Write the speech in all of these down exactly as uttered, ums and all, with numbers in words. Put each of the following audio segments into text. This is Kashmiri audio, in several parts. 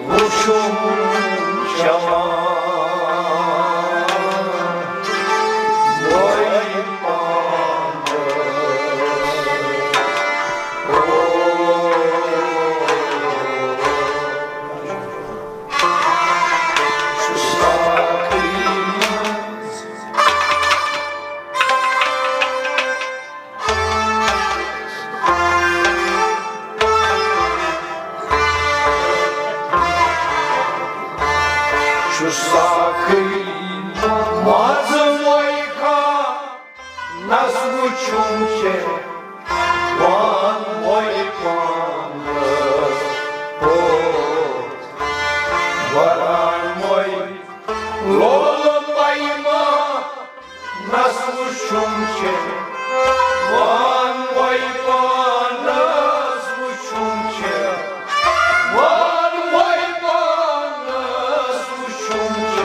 وُچھُم جوان وۄنۍ پانہٕ۔ چھُ ساقی منٛز چھُ ساقی منٛز وۄنۍ کانٛہہ نس وُچھُم چھُ، وان وۄنۍ پانس۔ ہو، وران وۄنۍ لولہٕ پیمانس وُچھُم چھُ، وان وۄنۍ پانس وُچھُم چھُ، وان وۄنۍ پانس وُچھُم چھُ،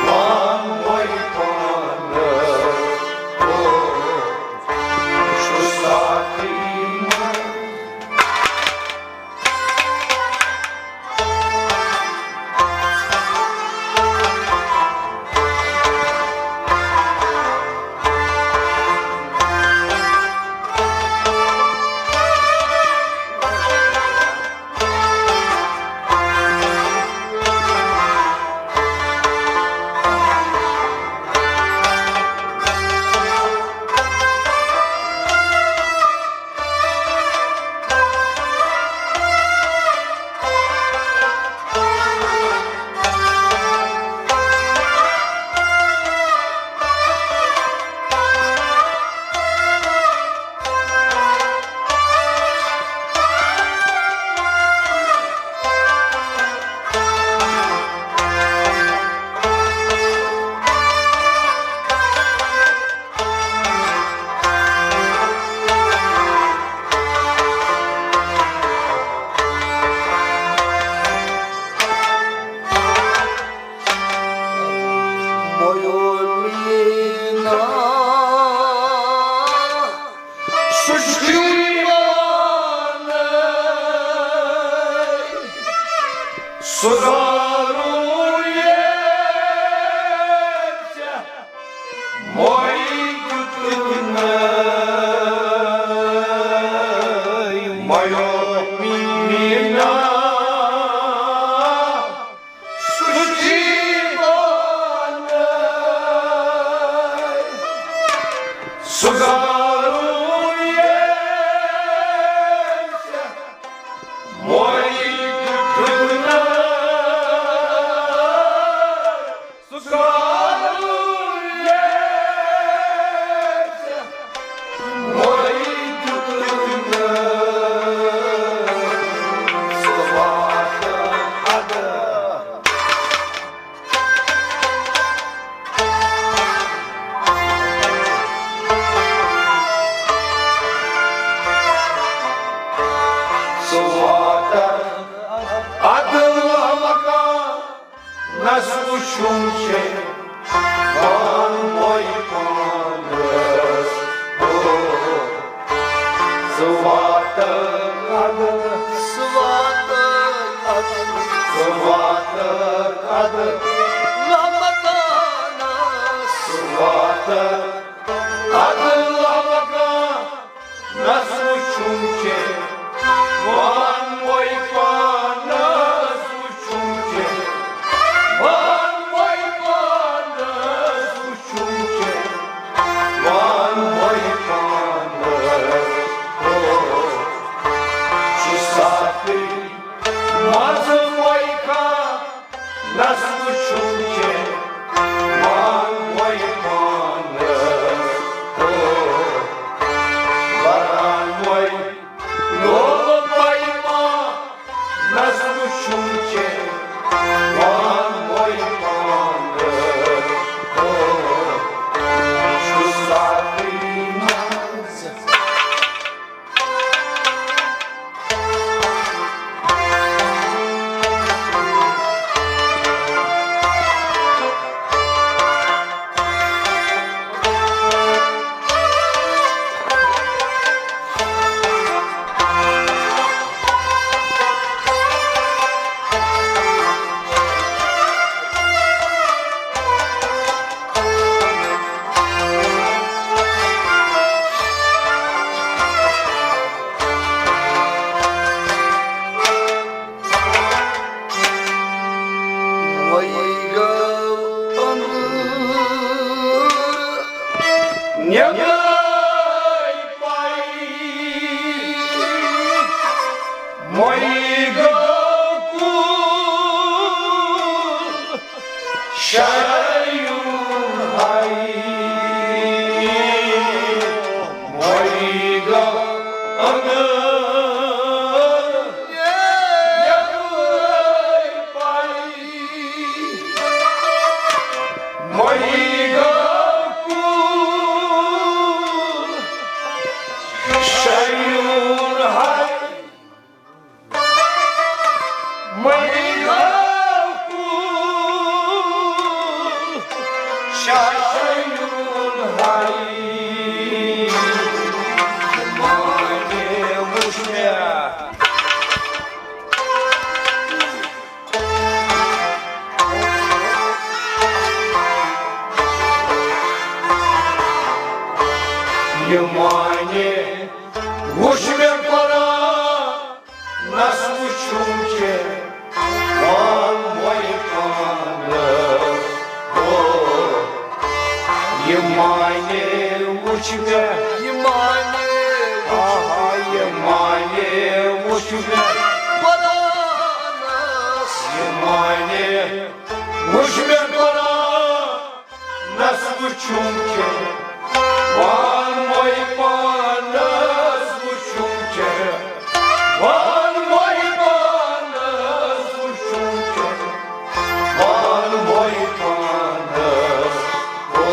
وان وۄنۍ پانس۔ ہو، چھُ ساقی منٛز سُہ چھُ یِوان، سُہ زارُن ییٚمۍ ژےٚ مۄے دیُتُن۔ مۄیو میٖنا سُہ چھُ یِوان، سُہ زارُن ییٚمۍ ژےٚ مۄے دیُتُن۔ سُہ زارُن ییٚمۍ ژےٚ مۄے دیُتُن۔ سُہ واتہٕ اَدٕ سُہ واتہٕ اَدٕ لامکانس وُچھُم چھُ، وان وۄنۍ پانس۔ سُہ واتہٕ اَدٕ، سُہ واتہٕ اَدٕ، سُہ واتہٕ اَدٕ لامکانس۔ سُہ واتہٕ اَدٕ لامکانس وُچھُم چھُ، وان وۄنۍ پانس وُچھُم چھُ، وان وۄنۍ پانس وُچھُم چھُ، وان وۄنۍ پانس۔ ہو، چھُ ساقی منٛز وۄنۍ کانٛہہ نس وُچھُم چھُ، وان وۄنۍ پانس۔ ہو، وران وۄنۍ لولہٕ پیمانس وُچھُم چھُ، وان مۄیہِ گوٚو کُل شایُن ہاے۔ مۄیہِ گوٚو اَنٛگہٕ یَپٲرۍ پَے۔ مۄیہِ گوٚو کُل شایُن ہاے۔ مۄیہِ گوٚو کُل شایُن ہاے۔ مۄیہِ وُچھ مےٚ۔ یہِ مۄیہِ وُچھ مےٚ قرآنس وُچھُم چھُ، وَن مۄیہِ پانس۔ او، یہِ مۄیہِ وُچھ مےٚ، یہِ مۄیہِ وُچھ، آہا، یہِ مۄیہِ وُچھ مےٚ قرآنس۔ یہِ مۄیہِ وُچھ مےٚ قرآنس وُچھُم چھُ، وَن مۄیہِ پانس وُچھُم چھُ، وَن مۄیہِ پانس وُچھُم چھُ، وَن مۄیہِ پانس۔ او،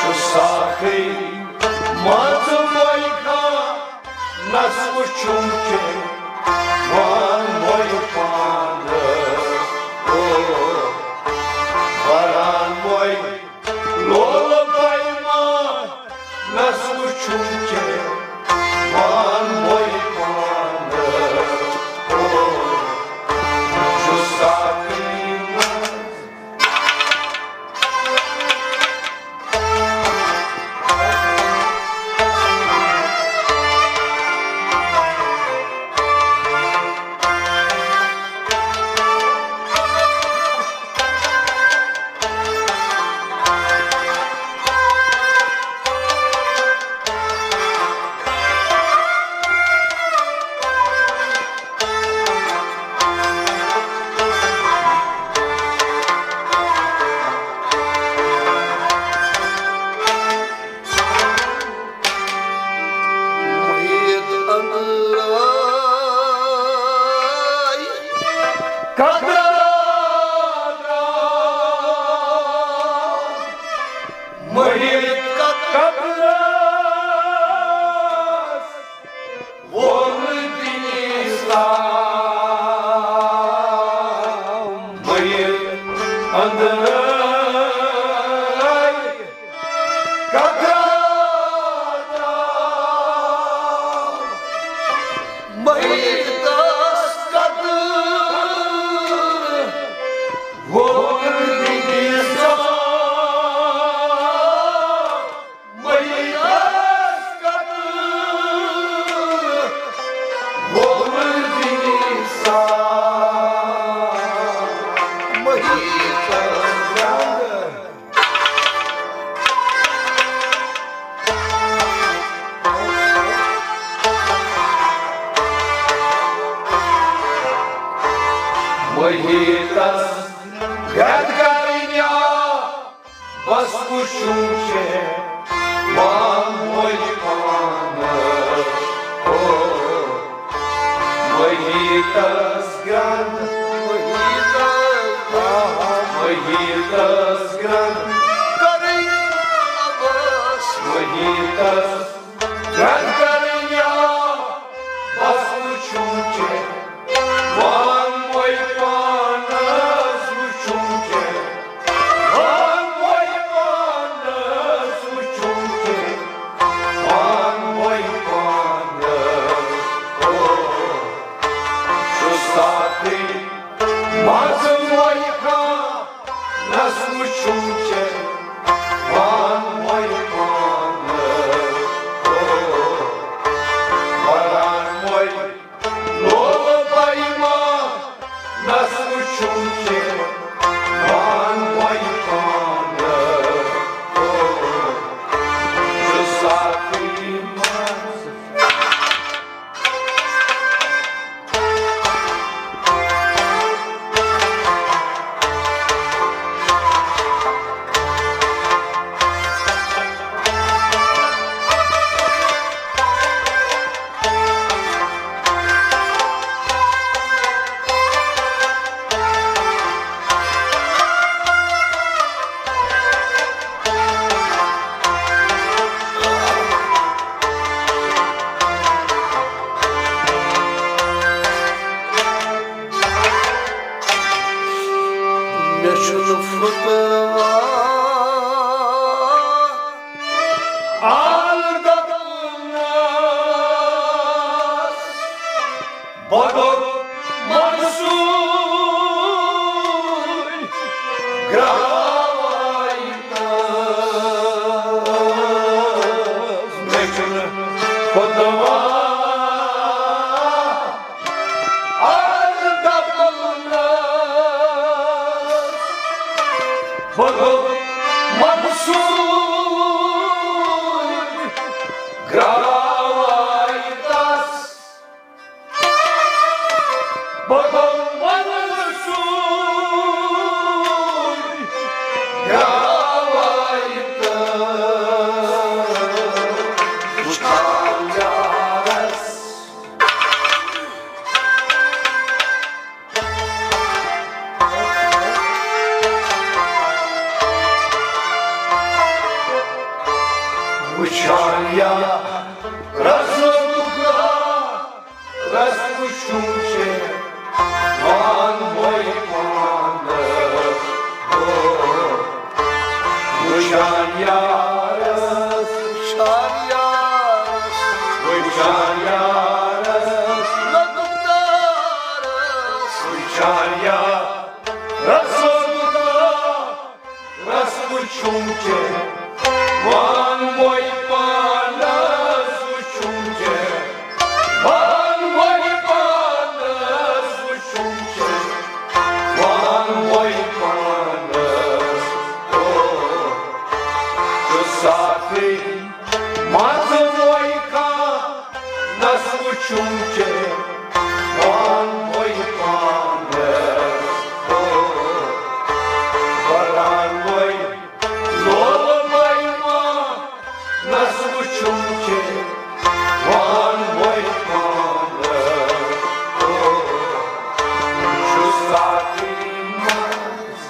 چھُ ساکھٕے منٛزٕ مۄیہِ خان نس وُچھُم چھُ، وَن مۄیہِ پانس۔ او، وَران مۄیہِ لولہٕ پیمانس وُچھُم چھُ، وَن مۄیہِ پانس۔ او، چھُ ساکھٕے منٛز محیط اندرے قدرت۔ محیط قدرت۔ ووٚن دِنہِ سلام۔ محیط اندرے قدرت۔ محیطس قدر ووٚن دِنہِ سلام۔ محیطس قدر ووٚن دِنہِ سلام۔ محیطس قدر۔ محیطس گرد کرنی آ، بس وُچھُم چھُ، وَن مۄیہِ پانس۔ او، محیطس گرد، محیطس، محیطس گرد کرنی آ، بس محیطس گرد کرنی آ، بس وُچھُم چھُ، وَن مۄیہِ پانس وُچھُم چھُ، وَن مۄیہِ پانس وُچھُم چھُ، وَن مۄیہِ پانس۔ او، چھُ ساکھٕے منٛزٕ مۄیہِ خان نس وُچھُم چھُ، وَن مۄیہِ پانس۔ او، پھُٹوا آل دپنس بدل منصور گراوے تس۔ مےٚ چھُنہٕ پھُٹوا آل دپنس بدل منصور گراوے تس۔ بدل منصور گراوے تس۔ وٕچھان یارس وٕچھان یارس وٕچھُن چھُ وان وۄنۍ پانس۔ وٕچھان یارس، وٕچھان یارس، وٕچھان یارس، وٕچھان یارس وٕچھُن چھُ وان وۄنۍ پانس۔ وٕچھُن چھُ وان وۄنۍ پانس۔ وٕچھُن چھُ وان وۄنۍ پانس۔ او، چھُ ساقی منٛزٕ وۄنۍ کانٛہہ نس۔ وٕچھُن چھُ وان وۄنۍ پانس۔ او، وران وۄنۍ لولہٕ مے ما نس۔ وٕچھُن چھُ وان وۄنۍ پانس۔ او، چھُ ساقی منٛز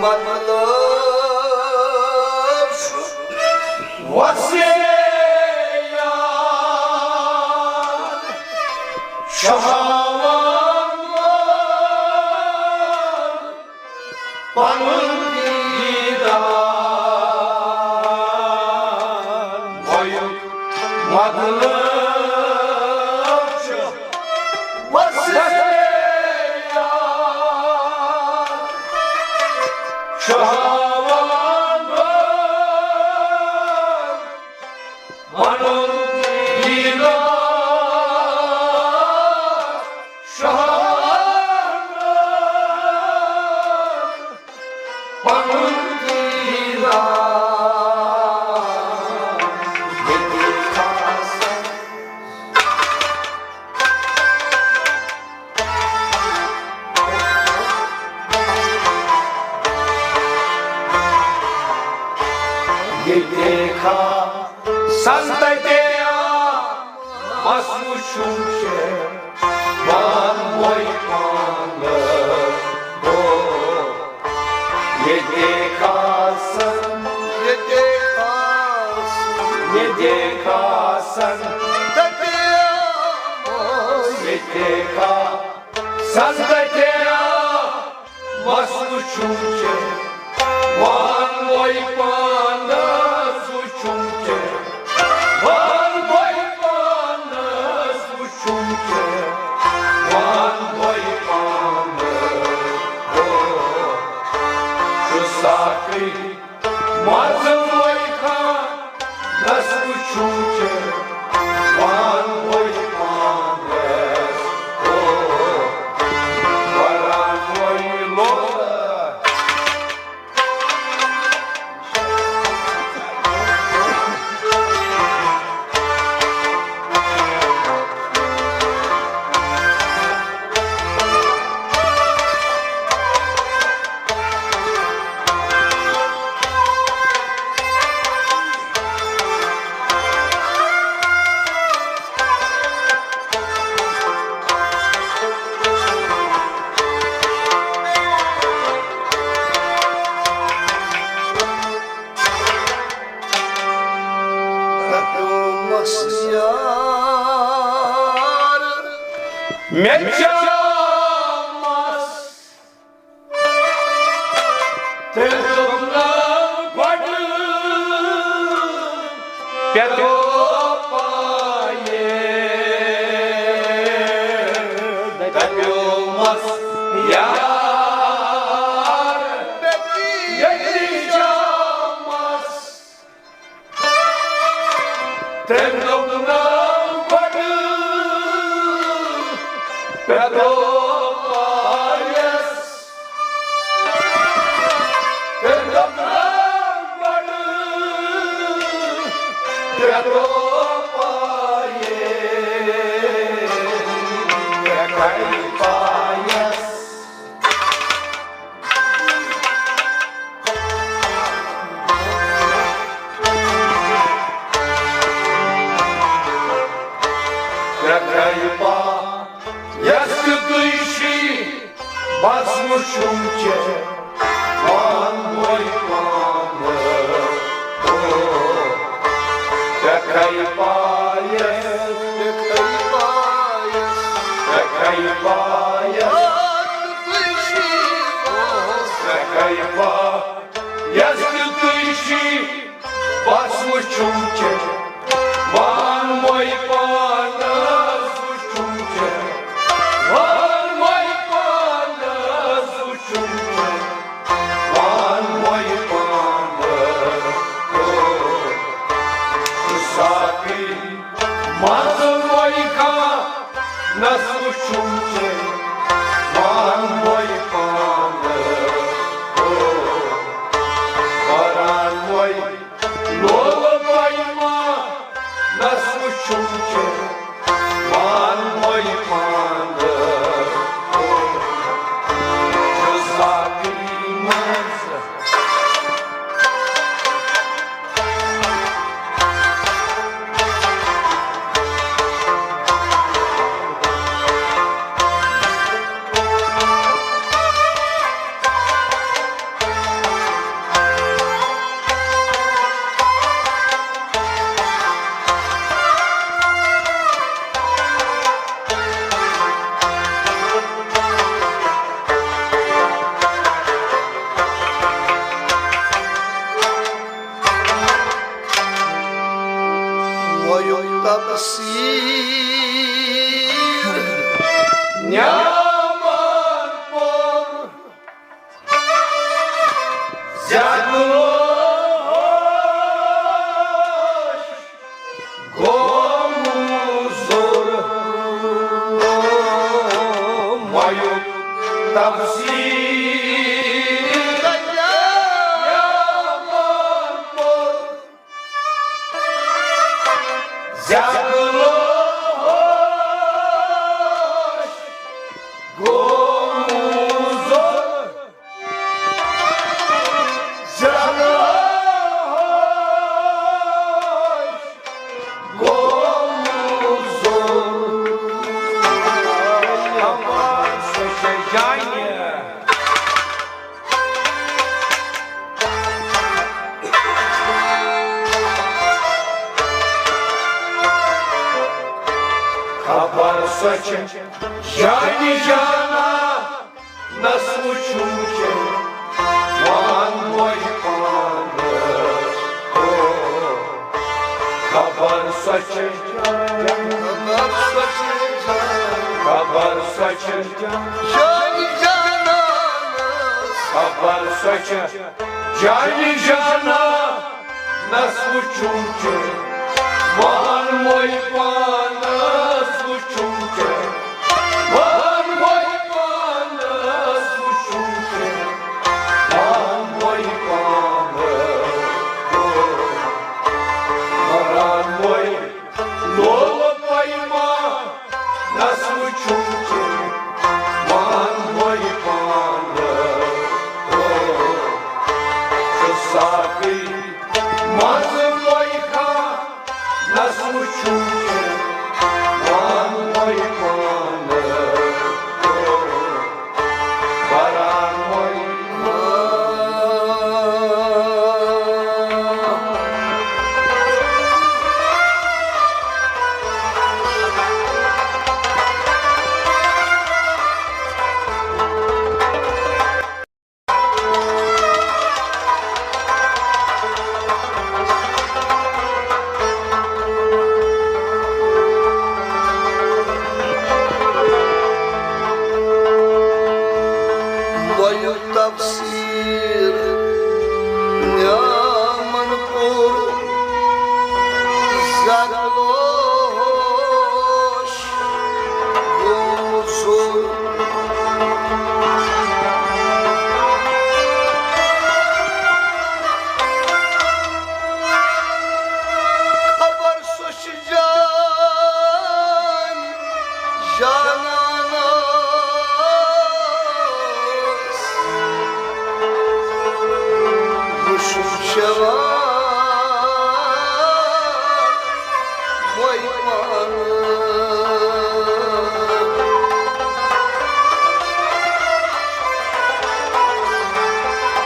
مطلب چھُ وسیع شہوان پنُن دیدار۔ وۄنۍ مطلب چھُ وسیع شہوان پنُن دیدار۔ شہوان پنُن دیدار۔ ییٚتہِ کھسن۔ ییٚتہِ کھسن تتہِ آ بس وٕچھُن چھُ وان وۄنۍ پانس۔ او، ییٚتہِ کھسن، ییٚتہِ کھسن، ییٚتہِ کھسن تتہِ آ بس، ییٚتہِ کھسن تتہِ آ بس وٕچھُن چھُ وان وۄنۍ پانس۔ وٕچھُن چھُ وان وۄنۍ پانس۔ وٕچھُن چھُ وان وۄنۍ پانس۔ او، چھُ ساقی منٛزٕ وۄنۍ کانٛہہ نس۔ وٕچھُن چھُ وان وۄنۍ پانس۔ او، وران وۄنۍ لولہٕ۔ مےٚ چاو مَس۔ تٔمۍ دوٚپ نہٕ گۄڈٕ پٮ۪تھو پایہِ، دَپیومَس یار، ییٚتی چاو مَس۔ تٔمۍ دوٚپ نہٕ گۄڈٕ پٮ۪تھو پایَس۔ تٔمۍ دوٚپ نہٕ گۄڈٕ پٮ۪تھو پایَس۔ پٮ۪ٹھَے پایَس۔ پٮ۪ٹھَے پا یَس تہِ تُہۍ چھِی، بَس وٕچھُم ژےٚ پانہٕ وَے پانہٕ۔ او، پٮ۪ٹھَے پایَس، پٮ۪ٹھَے پایَس، پٮ۪ٹھَے پایَس۔ پٮ۪ٹھَے پا یَس تہِ تُہۍ چھِی، بَس وٕچھُم ژےٚ پانہٕ وَے پانَس، وٕچھُم ژےٚ پانہٕ وَے پانَس، وٕچھُم ژےٚ پانہٕ وَے پانَس۔ او، ساقی منٛز وَے کانٛہہ نَس وٕچھُم ژےٚ پانہٕ وَے پانہٕ۔ او، بَران وَے لولہٕ پَیمانَس وٕچھُم ژےٚ پانہٕ وَے پانہٕ۔ او، چھُ ساقی منٛز وَیُک تَفسیٖر نعمان پوٚر۔ زیادٕ لوش گوٚو موٚزوٗر۔ وَیُک تَفسیٖر نعمان پوٚر۔ زیادٕ لوش گوٚو موٚزوٗر۔ زیادٕ لوش گوٚو موٚزوٗر۔ خبر سۄ چھےٚ جانہِ۔ خبر سۄ چھےٚ جانہِ جانہ۔ نَس وٕچھُم ژےٚ پانہٕ وَے پانہٕ۔ او، خبر سۄ چھےٚ جانہِ، خبر سۄ چھےٚ جانہِ، خبر سۄ چھےٚ جانہِ، جانہِ جانہ۔ خبر سۄ چھےٚ جانہِ جانہ۔ نَس وٕچھُم ژےٚ پانہٕ وَے پانَس، وٕچھُم ژےٚ پانہٕ وَے پانَس، وٕچھُم ژےٚ پانہٕ وَے پانَس۔ او، بَران وَے لولہٕ پَیمانَس، وٕچھُم ژےٚ پانہٕ وَے پانَس۔ او، چھُ ساقی منٛز وَے کانٛہہ، نَس وٕچھُم ژےٚ پانہٕ وَے پانَس۔ او، بَران وَے جان